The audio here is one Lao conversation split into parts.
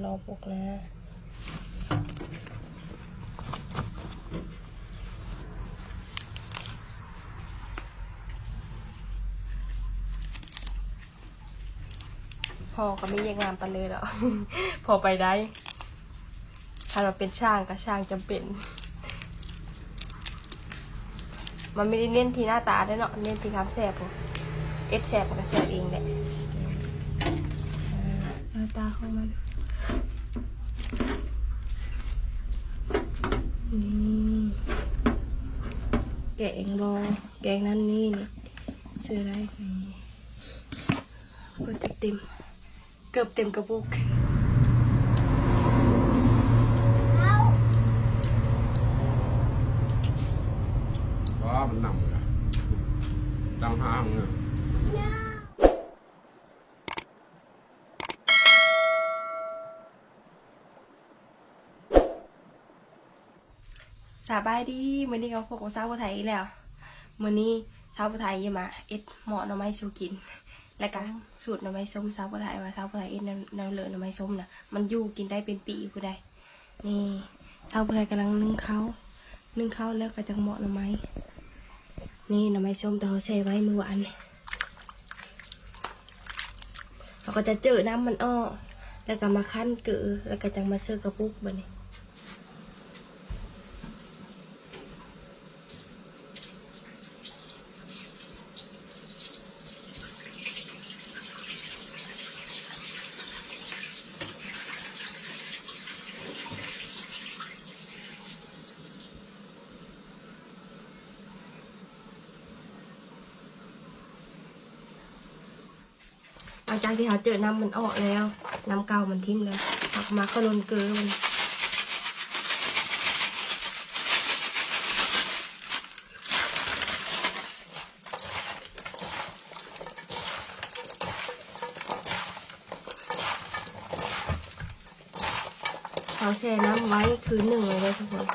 ອອກປຸກນະ ພໍ່ກໍມີວຽກງານປານເລີຍແລ້ວ ພໍ່ໄປໄດ້ ຄັນວ່າເປັນຊ່າງກໍຊ່າງຈຳເປັນ. ມັນບໍ່ໄດ້ເນັ້ນທີ່ໜ້າຕາເດ້ເນາະ ເນັ້ນທີ່ຄວາມແຊບພຸ້ນ ເຮັດແຊບມັນກໍແຊບເອງແຫຼະ ເອີ ໜ້າຕາຂອງມັນ ນີ້ ແກງບໍ່ ແກງນັ້ນນີ້ ນີ້ ຊື້ໄດ້ ນີ້ ກໍຈະເຕັມ ເກືອບເຕັມກະປຸກ ວ້າ ມັນໜັກນະ ຕັ້ງຫ້າງນະ. ສະບາຍດີ ມື້ນີ້ກໍພົບກັບສາວຜູ້ໄທອີກແລ້ວ ມື້ນີ້ສາວຜູ້ໄທຈະມາເຮັດເໝາະໜໍ່ໄມ້ສູ່ກິນ ແລ້ວກະສູດໜໍ່ໄມ້ສົ້ມ ສາວຜູ້ໄທວ່າສາວຜູ້ໄທເຮັດແນວ ແນວເລີະໜໍ່ໄມ້ສົ້ມນະ ມັນຢູ່ກິນໄດ້ເປັນປີພຸ້ນໃດ໋. ນີ້ ສາວຜູ້ໄທກຳລັງໜຶ້ງເຂົ້າ ໜຶ້ງເຂົ້າແລ້ວກໍຈັ່ງເໝາະໜໍ່ໄມ້ ນີ້ໜໍ່ໄມ້ສົ້ມທີ່ເຮົາແຊ່ໄວ້ມື້ວານນີ້ ເຮົາກໍຈະເຈີ້ນ້ຳມັນອອກ ແລ້ວກໍມາຄັ້ນເກືອ ແລ້ວກໍຈັ່ງມາເສີກະປຸກບາດນີ້. ຫຼັງຈາກທີ່ເຮົາເຈີ້ນ້ຳມັນອອກແລ້ວ ນ້ຳເກົ່າມັນຖິ້ມແລ້ວ ເຮົາກໍມາກະລົນເກືອມັນ ເຮົາແຊ່ນ້ຳໄວ້ຄືນໜຶ່ງເລີຍເດີທຸກຄົນ.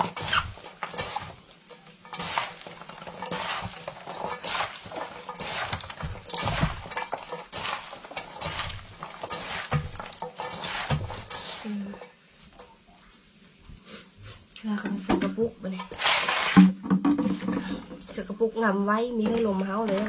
ອືມ ລາວກໍມາເສີກະປຸກບາດນີ້ ເສີກະປຸກງຳໄວ້ ມີໃຫ້ລົມເຮົາເລີຍ.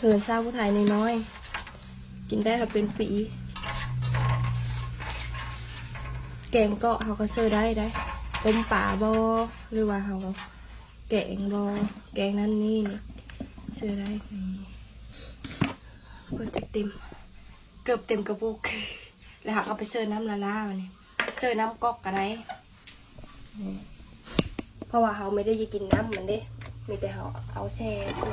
ເຮືອນຊາວຜູ້ໄທນ້ອຍໆ ກິນໄດ້ເຮົາເປັນປີ. ແກງເກາະເຮົາກໍເສີໄດ້ໄດ໋ ຕົ້ມປາບໍ ຫຼືວ່າເຮົາ ແກງບໍ ແກງນັ້ນນີ້ ນີ້ ເສີໄດ້ ນີ້ ກໍຈະເຕັມ ເກືອບເຕັມກະປຸກ ແລ້ວເຮົາກໍໄປເສີນ້ຳລ້າໆ ບາດນີ້ ເສີນ້ຳກອກກໍໄດ້ ນີ້ ເພາະວ່າເຮົາບໍ່ໄດ້ຢາກກິນນ້ຳມັນເດ້ ມີແຕ່ເຮົາເອົາແຊ່ຊື່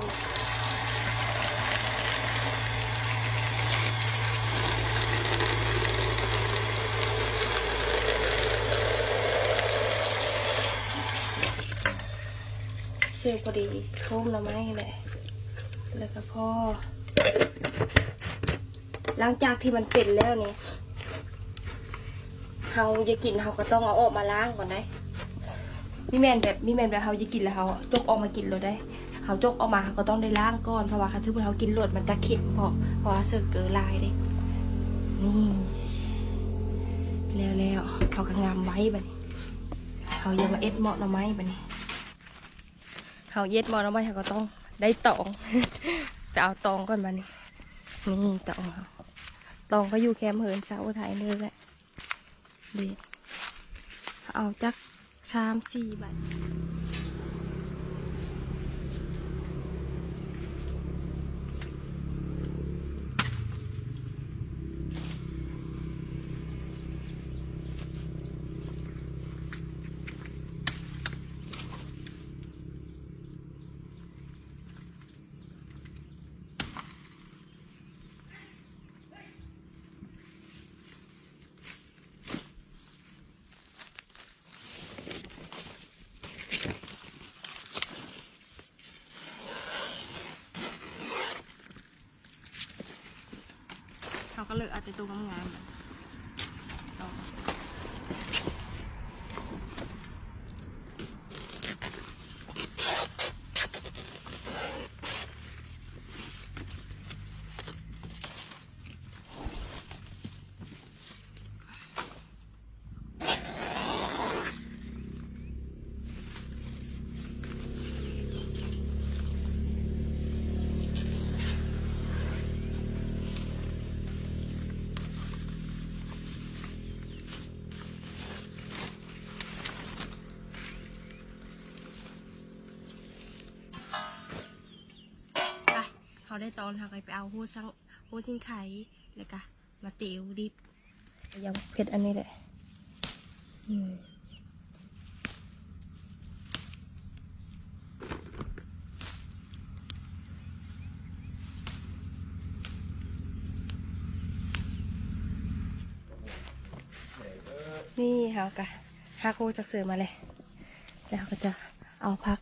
ເສີພໍດີ ໂຮມໜໍ່ໄມ້ແຫຼະ ແລ້ວກໍພໍ ຫຼັງຈາກທີ່ມັນເປັນແລ້ວນີ້ ເຮົາຢາກກິນ ເຮົາກໍຕ້ອງເອົາອອກມາລ້າງກ່ອນໄດ໋ ມີແມ່ນແບບ ມີແມ່ນແບບເຮົາຢາກກິນແລ້ວເຮົາຈົກອອກມາກິນໂລດໄດ໋ ເຮົາຈົກອອກມາເຮົາກໍຕ້ອງໄດ້ລ້າງກ່ອນ ເພາະວ່າຄັນສົມມຸດເຮົາກິນໂລດມັນຈະເຄັມ ເພາະ ເພາະວ່າເສີເກີຫຼາຍເດ້. ນີ້ ແລ້ວໆ ເຮົາກໍງຳໄວ້ບາດນີ້ ເຮົາຢາກມາເຮັດເໝາະໜໍ່ໄມ້ບາດນີ້. ເຮົາເຮັດໝໍ່ໜໍ່ໄມ້ ເຮົາກໍຕ້ອງໄດ້ຕອງ ໄປເອົາຕອງກ່ອນບາດນີ້ ນີ້ຕອງເຮົາ ຕອງກໍຢູ່ແຄມເຮືອນຊາວໄທນີ້ແຫຼະ ນີ້ ເອົາຈັກສາມສີ່ໃບ. ກໍເລີຍເອົາແຕ່ໂຕງາມໆ ໄປ ເຮົາໄດ້ຕອນ ເຮົາກໍໄປເອົາຫົວສັງ ຫົວສີໄຄ ແລ້ວກະມາເຕີວດິບ ຢ່າງເຜັດອັນນີ້ແຫຼະ ອືມ ນີ້ເຮົາກະຫັກຫົວສັກເສີມາແລ້ວ ແລ້ວເຮົາກໍຈະເອົາຜັກ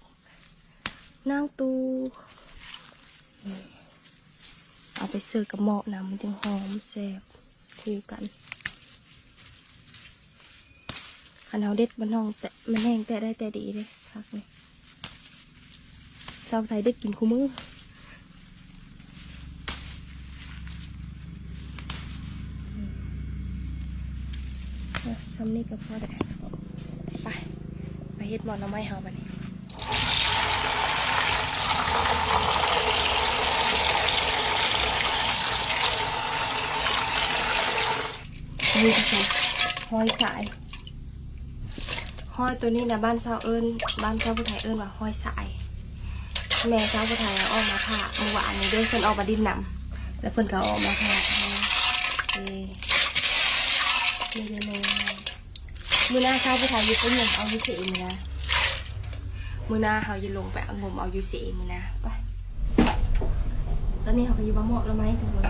ນາງຕູ ເອົາໄປເສີກັບໝໍ້ນຳ ມັນຈຶ່ງຫອມແຊບຄືກັນ. ຄັນເຮົາເດັດມັນຫ້ອງແຕະ ມັນແຫ້ງແຕະໄດ້ແຕ່ດີເດ້ ຜັກນີ້ ຊາວໄທເດັດກິນຄູ່ມື້. ເອີ ຊ່ຳນີ້ກໍພໍແລ້ວ ໄປ ໄປເຮັດໝໍ້ໜໍ່ໄມ້ເຮົາບັດນີ້. ນີ້ກໍຄືຫອຍສາຍ ຫອຍໂຕນີ້ນະ ບ້ານຊາວເອີ້ນ ບ້ານຊາວຜູ້ໄທເອີ້ນວ່າຫອຍສາຍ. ແມ່ຊາວຜູ້ໄທອອກມາຖ້າມື້ວານນີ້ເດ້ ເພິ່ນອອກມາດິນນຳ ແລ້ວເພິ່ນກໍອອກມາຖ້າ ເອີ ມື້ໜ້າຊາວຜູ້ໄທຢູ່ໄປງົມເອົາຢູ່ເຊ ມື້ໜ້າ ມື້ໜ້າເຮົາຈະລົງໄປງົມເອົາຢູ່ເຊ ມື້ໜ້າ ໄປ. ຕອນນີ້ເຮົາກໍຢູ່ບ້ານໝໍ້ໜໍ່ໄມ້ທຸກຄົນ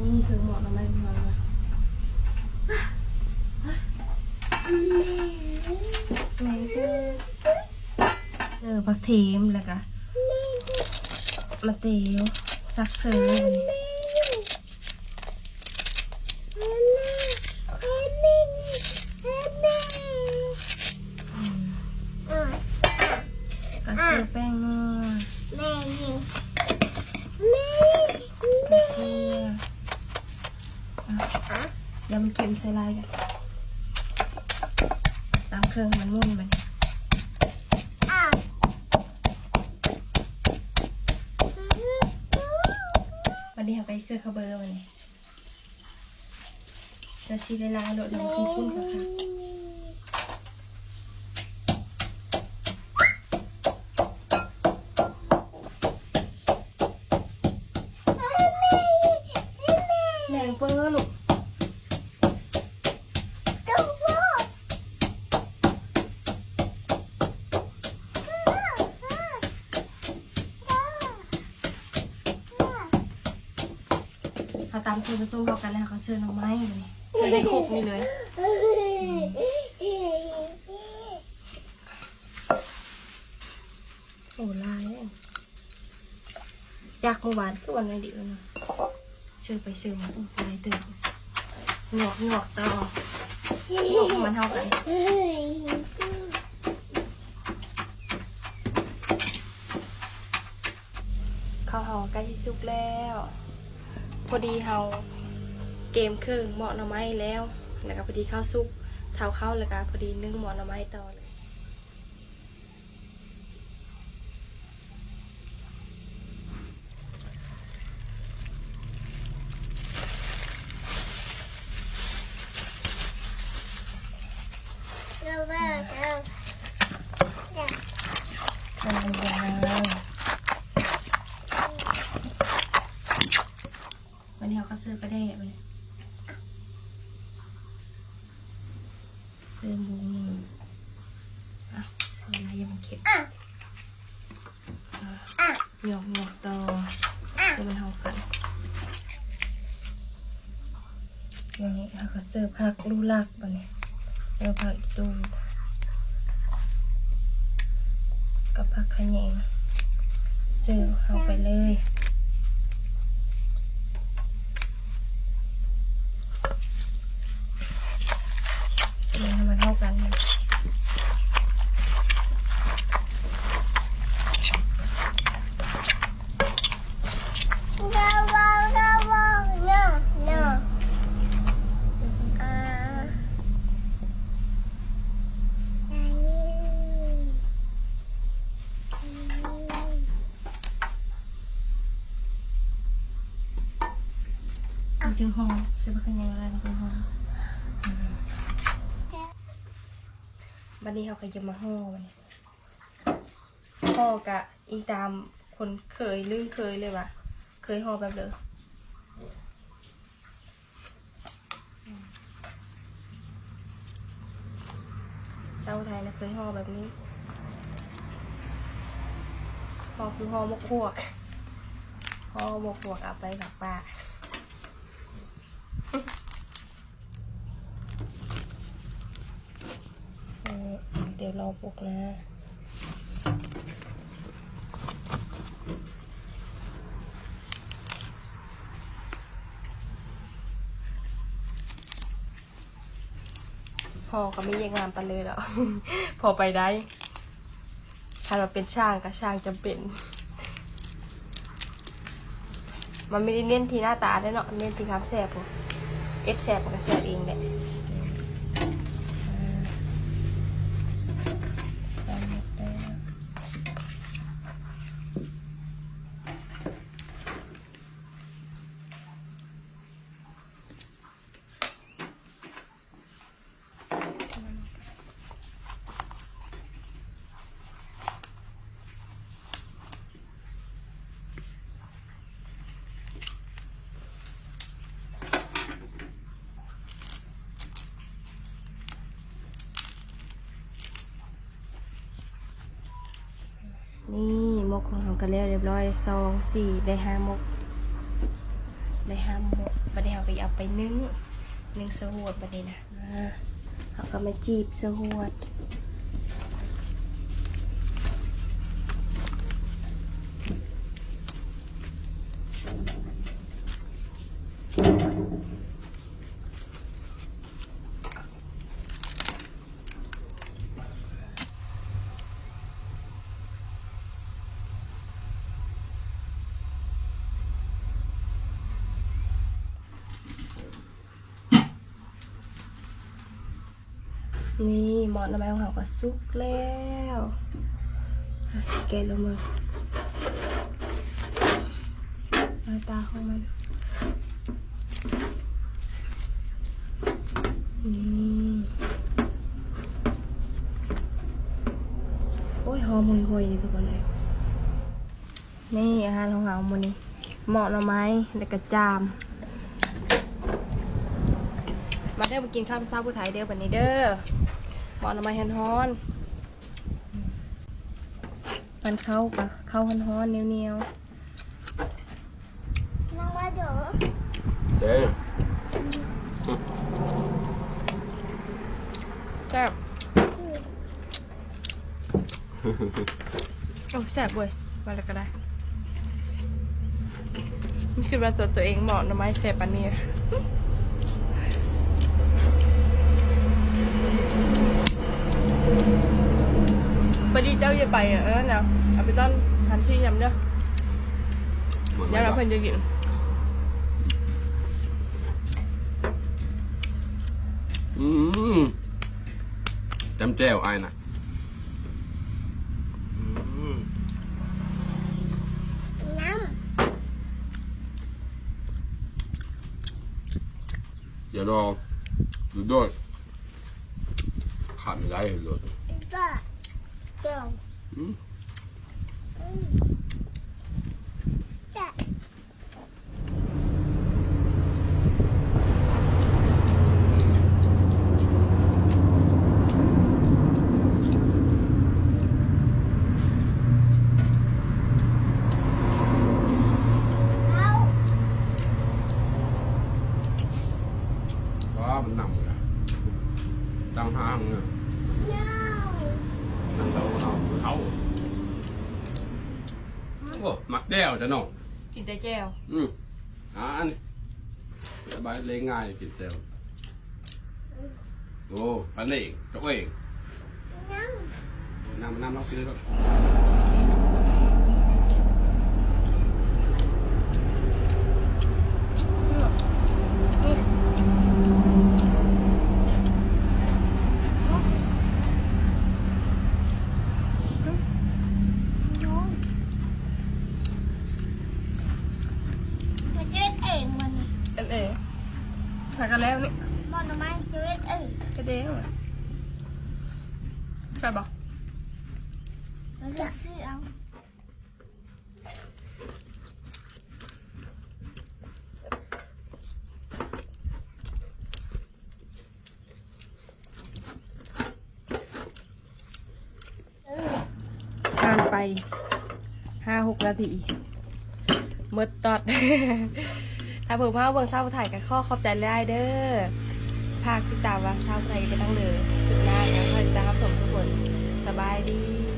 ນີ້ຄືໝໍ້ໜໍ່ໄມ້ຂອງເຮົານະ ເອີ ຜັກເທມ ແລ້ວກະມາເຕີວ ສັກເສີມ ອືມ ກະເສີແປ້ງນົວ ແມ່ ແມ່ ແມ່ ເກືອ ອ່ະ ຢ່າມັນເຄັມໃສ່ຫຼາຍ ຕຳເຄື່ອງໃຫ້ມັນໝຸ່ນບັດນີ້ ບັດນີ້ເຮົາກໍຊິເສີເຂົ້າເບີບັດນີ້. ແລ້ວຊິໄດ້ລ້າງໂລດ ແລ້ວມັນຂຸ້ນໆ ຄັກໆ ແມ່ງເປີລູກ ເຮົາຕຳສ່ວນປະສົມເຂົ້າກັນແລ້ວ ເຮົາກໍເສີໜໍ່ໄມ້ ເສີໃນຄົກນີ້ເລີຍ. ໂອ້ ຫຼາຍເດ້ ຈາກມື້ວານຄືວ່າໜ້ອຍດຽວນະ ເສີໄປເສີມາ ໂອ້ ຫຼາຍເຕີບ ຫຍອກໆ ຕໍ່ ຫຍອກໃຫ້ມັນເທົ່າກັນ. ເຂົ້າເຮົາໃກ້ຊິສຸກແລ້ວ ພໍດີເຮົາກຽມເຄື່ອງໝໍ້ໜໍ່ໄມ້ແລ້ວ ແລ້ວກໍພໍດີເຂົ້າສຸກ ເທົ່າເຂົ້າ ແລ້ວກໍພໍດີໜຶ້ງໝໍ້ໜໍ່ໄມ້ຕໍ່ເລີຍ. ວັນນີ້ເຮົາກໍເສີປາແດກເລີຍ ເສີບວງໜຶ່ງ ອ່ະ ເສີຫຼາຍຢ່າມັນເຄັມ ອ່ະ ຫຍອກໆ ຕໍ່ ໃຫ້ມັນເທົ່າກັນ. ອັນນີ້ເຮົາກໍເສີຜັກລູກຫຼັກບັດນີ້ ເອີ ຜັກອີ່ຕູ່ ກັບຜັກຂະແຍງ ເສີເຂົ້າໄປເລີຍ. ເປັນຫໍ່ ໃສ່ຜັກຂະຫຍາງລາຍເປັນຫໍ່. ບັດນີ້ເຮົາກໍຈະມາຫໍ່ ບັດນີ້ຫໍ່ກະອີງຕາມຄົນເຄີຍ ລຶ້ງເຄີຍເລີຍວ່າ ເຄີຍຫໍ່ແບບໃດ. ຊາວໄທນະເຄີຍຫໍ່ແບບນີ້ ຫໍ່ຄືຫໍ່ໝົກພວກ ຫໍ່ໝົກພວກເອົາໄປຝາກປ້າ. ເອີ ດຽວລໍປົກນະ ພໍກໍມີວຽກງານປານເລີຍແລ້ວ ພໍໄປໄດ້. ຄັນວ່າເປັນຊ່າງກໍຊ່າງຈຳເປັນ ມັນບໍ່ໄດ້ເນັ້ນທີ່ໜ້າຕາເດ້ເນາະ ເນັ້ນທີ່ຄວາມແຊບພຸ້ນ ເອັດແຊບມັນກໍແຊບເອງແຫຼະ. ນີ້ໝົກຂອງເຮົາກໍແລ້ວຮຽບຮ້ອຍ ສອງ ສີ່ ໄດ້ຫ້າໝົກ ໄດ້ຫ້າໝົກ. ບັດນີ້ເຮົາກໍຈະເອົາໄປໜຶ້ງ ໜຶ້ງເຂົ້າຫວດບັດນີ້ນະ. ອ່າ ເຮົາກໍມາຈີບເຂົ້າຫວດ. ນີ້ໝໍ້ໜໍ່ໄມ້ຂອງເຮົາກໍສຸກແລ້ວ ແກະລົງເບິ່ງ ໜ້າຕາຂອງມັນ ນີ້ ໂອ້ຍ ຫອມຫຸ່ຍໆ ທຸກຄົນເອີຍ. ນີ້ອາຫານຂອງເຮົາມື້ນີ້ ໝໍ້ໜໍ່ໄມ້ ແລ້ວກະຈາມ. ມາເດີ ມາກິນເຂົ້າເຊົ້າຜູ້ໄທເດີ ບັດນີ້ເດີ ໝໍ້ໜໍ່ໄມ້ຮ້ອນໆ ປັ້ນເຂົ້າກະເຂົ້າຮ້ອນໆ ໜຽວໆ. ເຈົ້ ແຊບ ໂອ້ ແຊບເວີຍ ວ່າແລ້ວກໍໄດ້ ບໍ່ຄິດວ່າຕົວ ຕົວເອງໝໍ້ໜໍ່ໄມ້ແຊບປານນີ້. ພໍດີເຈົ້າຢ່າໄປ ອັນນັ້ນນະ ເອົາໄປຕ້ອນຮັນຊີຍຳເດີ ຢ້ານວ່າເພິ່ນຈະກິນ. ອືມ ຈຳແຈ່ວອ້າຍນະ. ອືມ ນ້ຳ ດຽວລອງດູໂດຍ ຂາດບໍ່ໄດ້ເລີຍ ເຈົ້າ ອືມ ອືມ ເຈົ້າ. ວ້າວ ມັນໜັກເລີຍ ຕັ້ງຫ້າງເລີຍ ໜັກເທົ່າເຮົາ ເຂົ້າ. ໂອ້ ມັກແຈ່ວແທ້ເນາະ ກິນແຕ່ແຈ່ວ ອືມ ອ່າ ອັນນີ້ສະບາຍ ເລີຍງ່າຍ ກິນແຈ່ວ. ໂອ້ ປານນີ້ເຈົ້າເອງ ນ້ຳ ນ້ຳ ນ້ຳ ເອົາກິນເລີຍ. ມາເຮັດເອງວັນນີ້ ເຮັດເອງ ເດ້ ແຊບບໍ່? ເລືອກຊື້ເອົາ. ຜ່ານໄປຫ້າຫົກນາທີ ໝົດຕອດ. ຖ້າເພິ່ນມາເບິ່ງຊາວໄທກໍຂໍຂອບໃຈຫຼາຍເດີ. ຝາກຕິດຕາມວ່າຊາວໄທໄປທາງເດີ. ຊຸດໜ້າກໍຂໍຕິດຕາມຮັບຊົມທຸກຄົນ. ສະບາຍດີ.